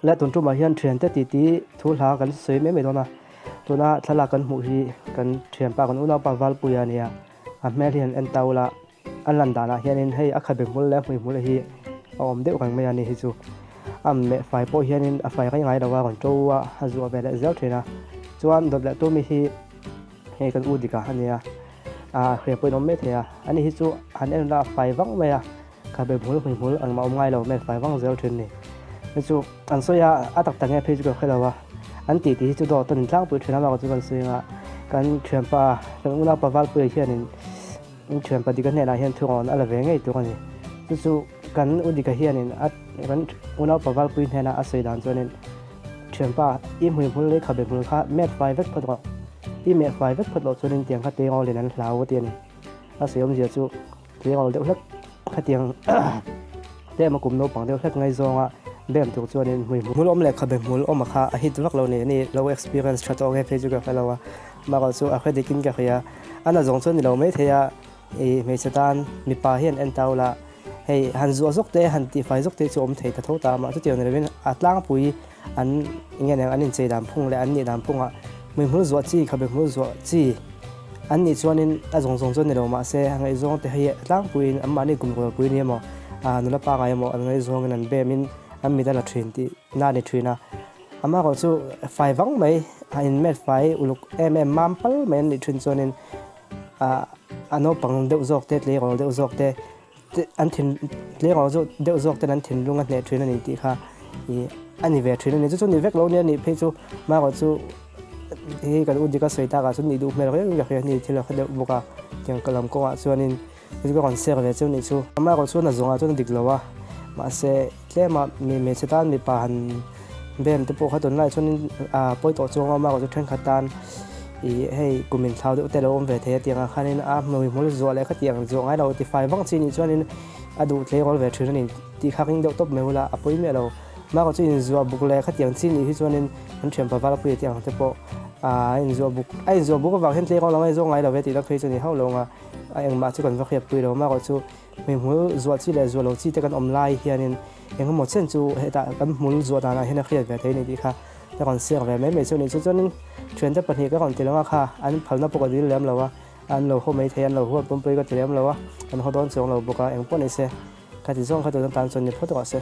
Le tun tumah hian thiante titi thu hla kan sawi mai mai dawn a, tuna thlalak kan hmuh hi kan thianpa kan unaupa Valpuia a nia, a hmel hi han en ta ula, a lan danah hianin hei a khabe hmul leh a hmui hmul hi a awm deuh reng mai a ni hi chu, a meh fai pawh hianin a fai rei ngai lo a rawn to a, a zuah ve leh zel thin a, chuan dawt leh tumi hi hei kan u dika a nia, ah hria pawhin a awm mai thei a, ani hi chu han en ula a fai vang mai a. Khabe hmul hmui hmul ang mah awm ngai lo men fai vang zel thin ni. Ni chu an sawi a, a tak tak nge phei chu ka hre lo a, an tih tih hi chu dawt a ni tlangpui thin a mah chu kan sawi anga kan thianpa kan unaupa Valpuia hianin in thianpa Dika hnenah hian thurawn a la ve ngei tur a ni. Chu chu kan u Dika hianin a kan unaupa Valpui hnena a sawi dan chuanin thianpa i hmui hmul leh khabe hmul kha met fai vek phawt rawh, i meh fai vek phawt loh chuanin tiang kha tengawlin an hlau a ti a ni. A sawi awmzia chu. Tleirawl deuh hlek khatiang tlem a kum naupang deuh hlek ngaizawnga bem tur chuanin hmui hmul awm leh khabe hmul awm a kha a hit vak lo ni ani lo experience tha tawh nge phei chu ka hre lo a amaherawh chu a hre dikin ka hria a na zawng chuan ni lo maithei a ih hmeichhe tan mipa hian en ta ula hei han zuah zawk te han tihfai zawk te chu awm thei ta tho ta mah chutiang ni lovin a tlangpui an enge nen an inchei dan phung leh an nih dan phungah hmui hmul zuah chi khabe hmul zuah chi An nih chuanin a zawng zawng chuan ni lo mahse a ngaihzawng te hi tlangpuiin anmahni kum rualpui ni emaw ah nula pangai emaw an ngaihzawngin an bemin an mit a la thin tih na a ni thin a. Amaherawh chu fai vang mai a inmet fai uluk em em mam pal mai an nih thin chuanin ah a naupang deuh zawk te tleirawl deuh zawk te an thin tleirawl zawk deuh zawk ten an thinlung a hneh thin a ni tih kha ih a ni ve thin a ni. Chu chu ni vek lo nia nih phei chu marawh chu hei kan u dika sawi takah chuan nih duh hmel riau in ka hria a ni thil a hre deuh bawk a tiang ka lam kawngah chuanin chu ka rawn share ve chu nih chu. Amaherawh chuan a zawngah chuan a dik lo a mahse tlema mi hmeichhe tan mipa han bem te pawh kha tunlai chuanin ah pawi tawh chuang a amaherawh chu thenkhat tan Ih hei kum in thlau deuh te lo awm ve thei a tiang ah khanin a hmui hmul zuah leh khatiang zuah ngai lo tifai vang chi nih chuanin a duh tlei rawl ve thin a ni tih kha ring deuh tawp mai ula a pawi miah lo. Mahka chu inzuah buk leh khatiang chi nih hi chuanin an thian paval pui tih ang te pawh a inzuah buk a inzuah buk avang hian tlei rawl ang a inzuah ngai lo ve tih tak phei chu a ni hauh lo ang a, a engmah chu kan va hriat pui lo. Mahka chu hmui hmul zuah chi leh zuah lo chi te kan awm lai hianin engemaw chen chu hetah kan hmul zuah danah hian a hriat ve thei a ni tih kha ka rawn siak ve mai mai chu a ni. Chu chuanin thiante pahnih ka rawn ti lo a kha an phalna pawh ka dil lem lo a, an lo haw mai thei an lo huat pawnpui ka ti lem lo a, an haw dawn chuang lo bawk a, engpawh ni se ka ti zawng kha tun atan chuan ni phawt rawh se.